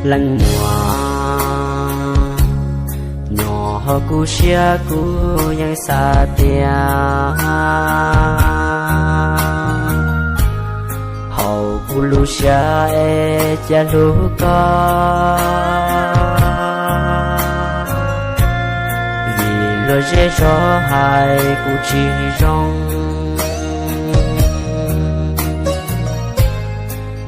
Leej muam, nyob hauv kuv siab kuv yeej xav tias hauv kuv lub siab es cia hlub koj, vim luag zej zog hais kuv tsis zoo.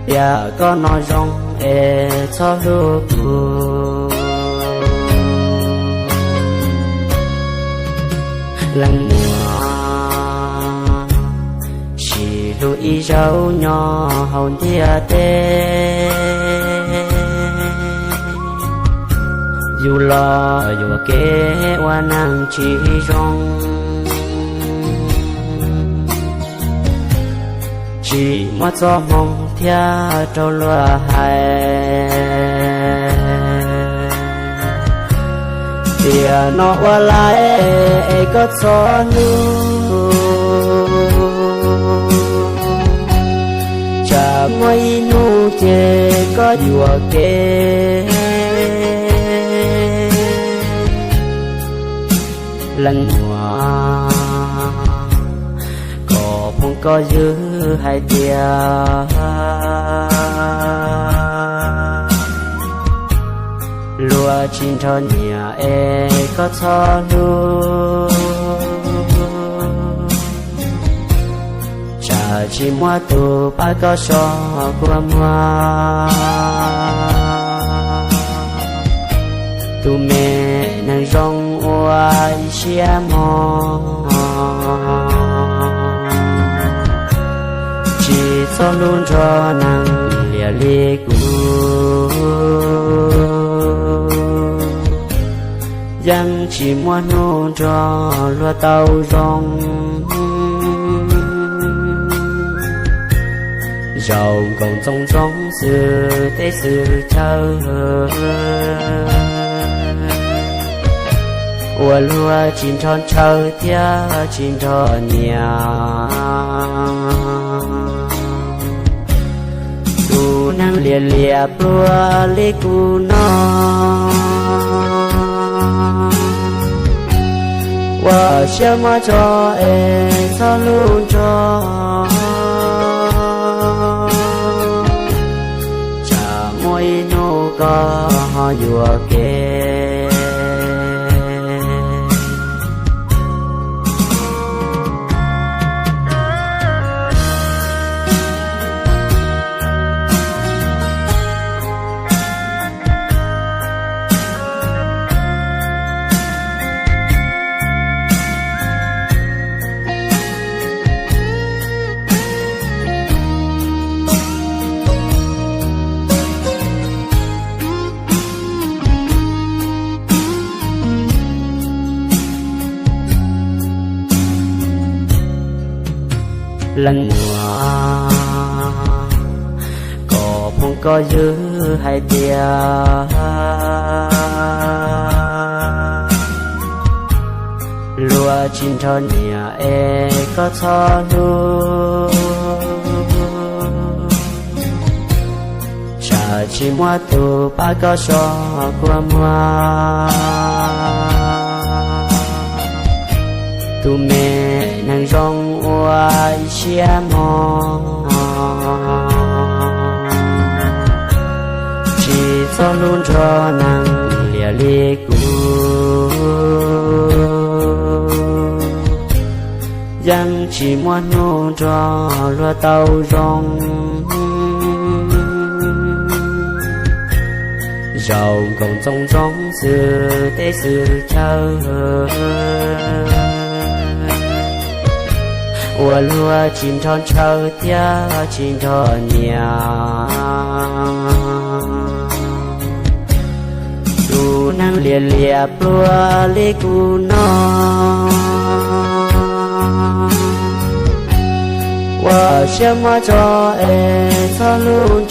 Tias koj no zoo es txhob hlub kuv. Leej muam, sib hlub ib zaug nyob hauv ntiaj teb, yus los yuam kev ua neeg tsis zoo. Tsis muaj txoj hmoo thiab raug luag hais tias no ua lais es koj txhob hlub. Tsam muaj ib hnub ces koj yuam kev. Leej muam, koj phooj koj ywg hais tias luag tsis nrog nyiam es koj txhob hlub. Tsam tsis muaj tus pab koj so kua muag. Tus me neeg zoo ua ib siab mog, tsis txhob hlub nrog neeg liam li kuv. Yeej tsis muaj hnub nrog luag tau zoo. Zaum nkoos txoos ntxoo xwm teb xwm chaw, ua luag tsis nrog ntshaw thiab tsis nrog nyiam. Tus neeg liam liam pluag li kuv no, ua siab muab tso es txhob hlub nrog. Tsam muaj ib hnub koj ho yuam kev. Leej muam, koj phooj koj ywg hais tias luag tsis nrog nyiam es koj txhob hlub. Tsam tsis muaj tus pab koj so kua muag. Tus me neeg zoo ua ib siab mog, tsis txhob hlub nrog neeg liam li kuv. Yeej tsis muaj hnub nrog luag tau zoo. Zaum nkoos txoos ntxoo xwm teb xwm chaw, ua luag tsis nrog ntshaw thiab tsis nrog nyiam. Tus neeg liam liam pluag li kuv no, ua siab muab tso es txhob hlub